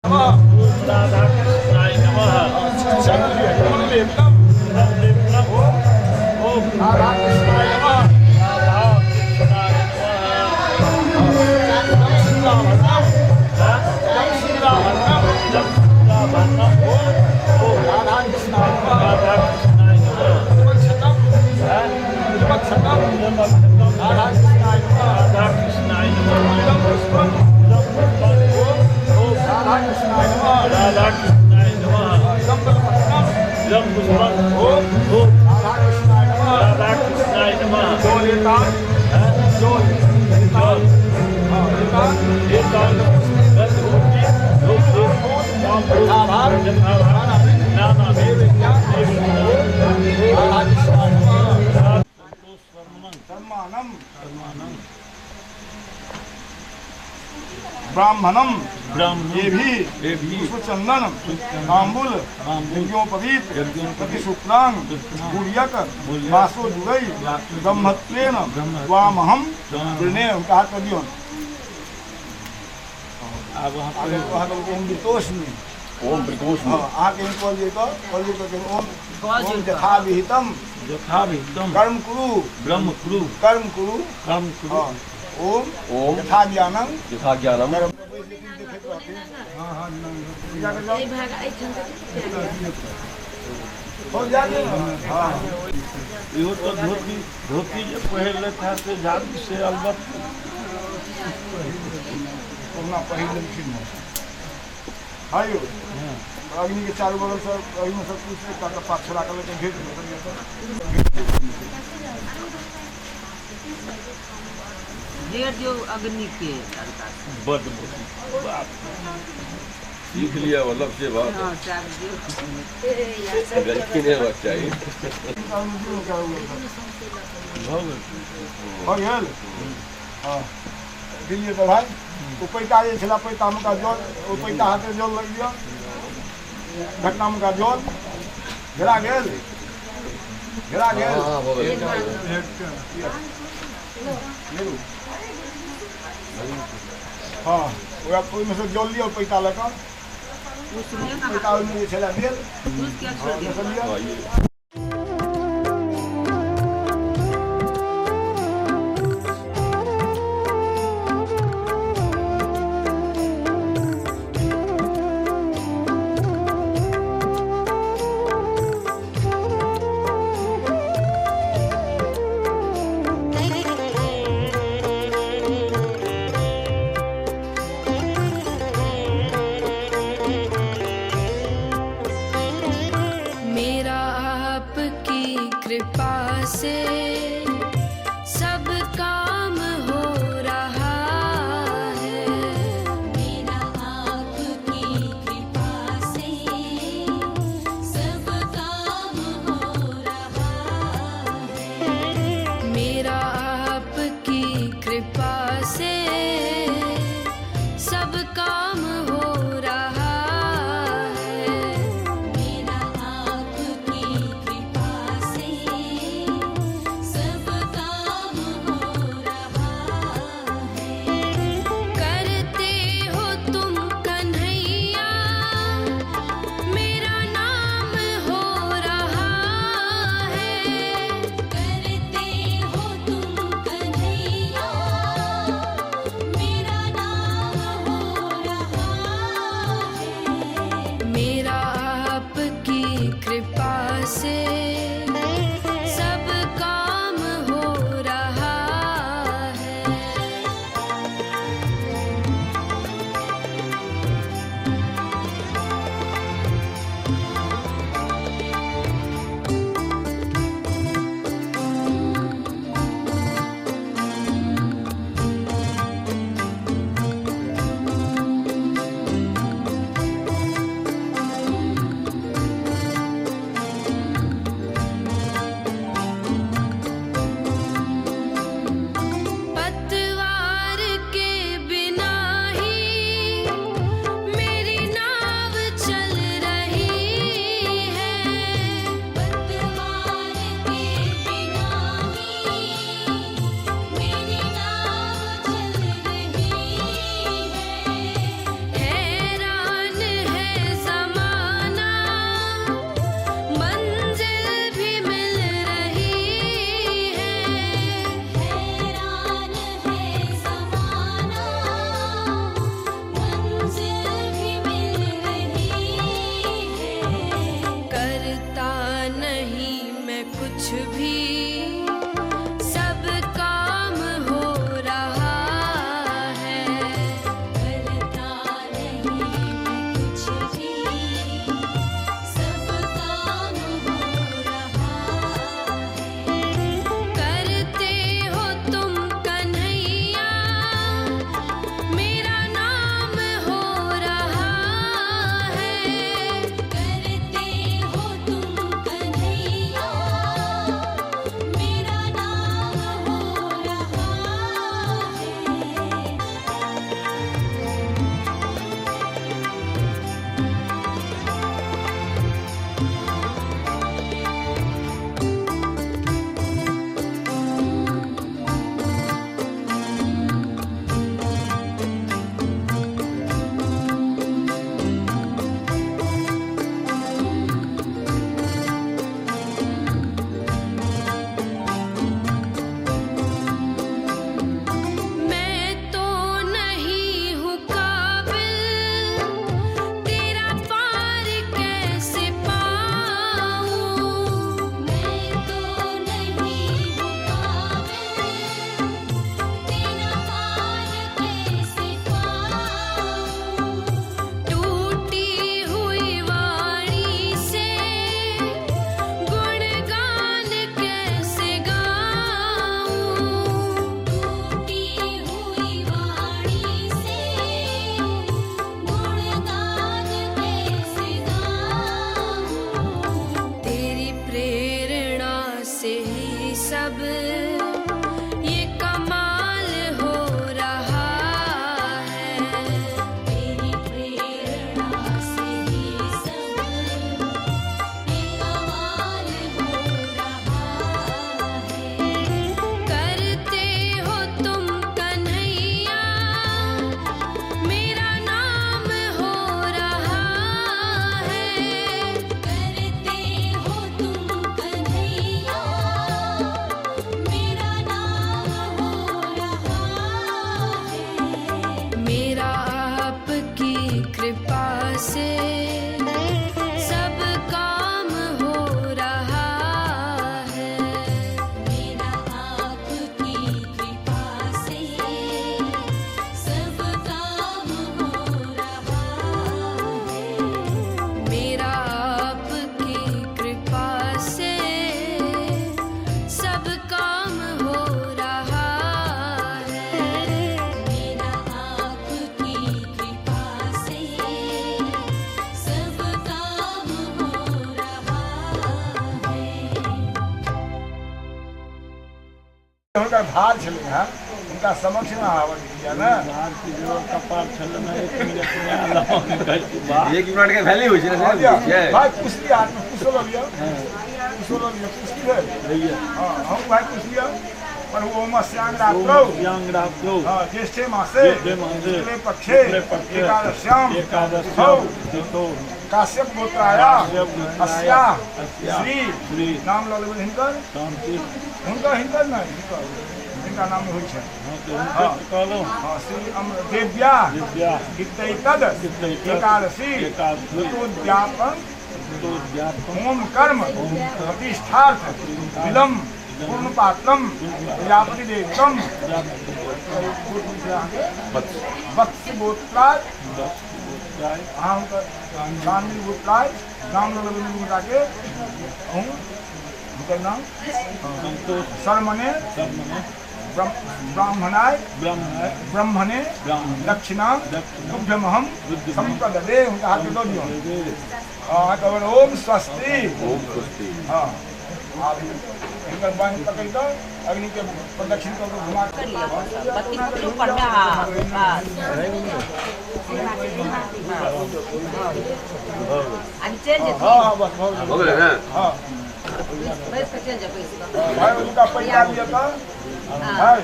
ओम राधा कृष्णाय नमः। ओम राधा कृष्णाय नमः। राधा कृष्णाय नमः। राधा कृष्णाय नमः। राधा कृष्णाय नमः। राधा कृष्णाय नमः। इदं पुष्पं ओम ओम राधा कृष्णाय नमः। जल एतान गंधभूति धूप दीप ताम्बूल यथाभार नाना ब्राह्मणम ये भी पुष्पचंदन तांबुल यज्ञोपवीत प्रतिशुक्लांग गुर्यक वासो जुगई ब्रह्मत्वेन त्वामहं वृणे। उनका हाथ कर दियो। ओम वितोष्मि ओम वितोष्मि। हाँ, आके कॉल जे को कॉल जे को ओम ओम यथा विहितम यथा विहितम कर्म कुरु ब्रह्म कुरु कर्म कुरु कर्म कुरु। ओम ओम यथा ज्ञानम यथा ज्ञानम। इहो तो धोती धोती जे पहिर लेता है से झाड़ी से अलबत्त अपना पहिर लेलखिन हँ। अग्नि के चारू बगल से अग्नि सब कुछ एकटा पात छोड़ा के लेके घेर घेर दियौ अग्नि के। बड बाप सीख लिया मतलब से बात गलती नहीं होना चाहिए। हो गेल। हाँ दिलियै तऽ भाई ओ पैता जे छलै पैतामे जल ओ पैता हाथे जल लग दियौ घटनामे जल घेरा गेल घेरा गेल। हाँ ओहिमे से जल लिअ पैता लऽ कऽ पैता ओहिमे जे छलै देल लिअ। मेरा हुनकर भार छलै हँ, हुनका समक्ष ने आबऽ दिया ने। एक मिनट के वैल्यू होइ छै ने। भाई कुशली आदमी कुशल लिअ, कुशल लिअ, कुशली भेल। हाँ हम भाई कुश लिअ। पर ओम श्यांग रात्रौ, हाँ ज्येष्ठे मासे शुक्ले पक्षे एकादश्याम तिथौ काश्यप गोत्राया अस्या श्री श्री नाम लऽ लेबै हिनकर, हुनकर हिनकर नहि हिनकर, हिनका नाम होइ छै। हाँ श्री देव्या इत्येतद् एकादशी ऋतुद्यापन होम कर्म प्रतिष्ठार्थ विलम्ब पूर्णपात्रम प्रजापति देवतम वत्स गोत्राय अहाँ हुनकर शामिल गोत्राय नाम लऽ लेबै गोटाके अहूँ हुनकर नाम शर्मणे ब्राह्मणाय ब्रह्मणे दक्षिणा तुभ्यमहम संप्रददे। हुनका हाथ दऽ दियौ। हाँ कहबै ओम स्वस्ति, ओम स्वस्ति। हाँ आब हिनकर बाँहि पकड़ि कऽ अग्नि के प्रदक्षिण कऽ कऽ घुमा कर लिअ बत्ती पकड़ू ऊपर में। हाँ बस अभी चलि जेथिन। हाँ हाँ बस भऽ हो गेलै ने। हाँ बैस कऽ चलि जाउ, बैस कऽ। भाई हुनका पैसा लिअ तऽ भाई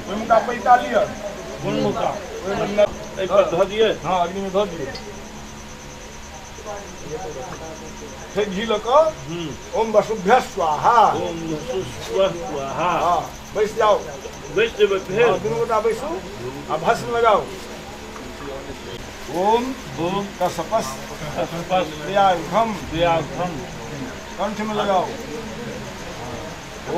हुनका पैसा लिअ। कोन मुका एहि पर धऽ दियै? हाँ अग्नि में धऽ दियौ। फेर घी लऽ कऽ ओम वसुभ्य स्वाहा, ओम स्वाहा। हाँ बैस जाउ, बैस जेबै फेर। दुनू गोटा बैसू आ भस्म लगाउ। ओम ओम कश्यपस कश्यपस प्रियाघम प्रियाघम कंठ में लगाओ।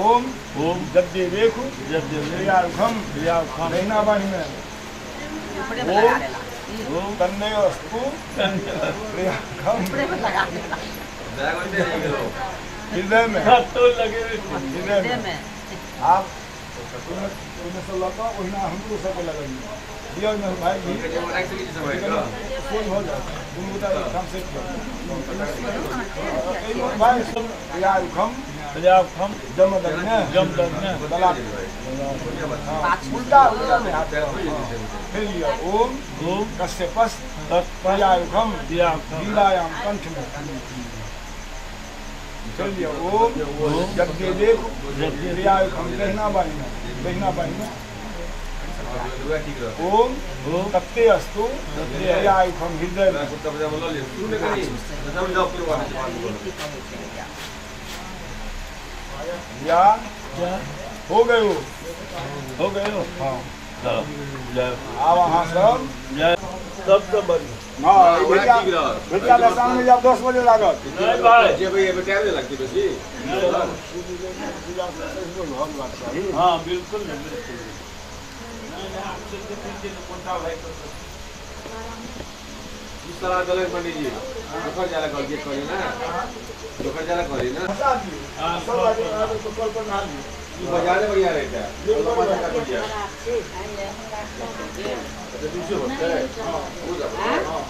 ओम ओम जद्देवेखु जद्देवेखु प्रियाघम प्रियाघम दहिना बाही में। ऊपरे में लगा देला, ओम तन्ने अस्तु प्रियाघम ऊपरे में लगा देला हृदय में, हृदय में। आप ओहिमे से लऽ कऽ ओहिना हमरो सबके लगबियौ। दियौ ने भाई घी सोझ भऽ जायत। दुनू गोटा एकठाम सेट करू भाई। प्रियाघम प्रियाघम जमदग्नि जमदग्नि गला उल्टा उल्टा में हाथ। फिर लिअ ओम ओम कश्यपस प्रियाघम प्रियाघम प्रियाघम लीलायाम कंठ में। फिर लिअ ओम जगदेवेखु प्रियाघम दहिना बाही में, दहिना बाही में। ओम ओम तत्ते अस्तु प्रियाघम हृदय में। या हो गयो, हो गयो। हाँ चलो जय आब अहाँ सब जय सब तो बढ़िया। हाँ भेटिया भेटिया दर्शन में जाब 10 बजे लागत। नहीं भाई जेबै एबै टाइम नहि लगतै बेसी। हाँ बिल्कुल बिल्कुल। नहीं नहीं आपसे तो पीछे कोटा भाई को की सलाह देलनि पंडीजी? दोसर जाला कहलियै करी ना, दोसर जाला करी ना। हँसा दियौ सब आदमी आबे तो कल पर नहा लियौ। ई बाजारे बढ़िया रहता है। अच्छा दूसरे होते हैं। हाँ हाँ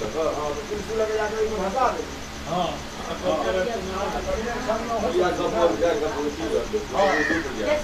तो कुर्सी लगे जाकर ओहिमे हँसा देबै। हाँ हाँ गप हो गया, गप हो गया।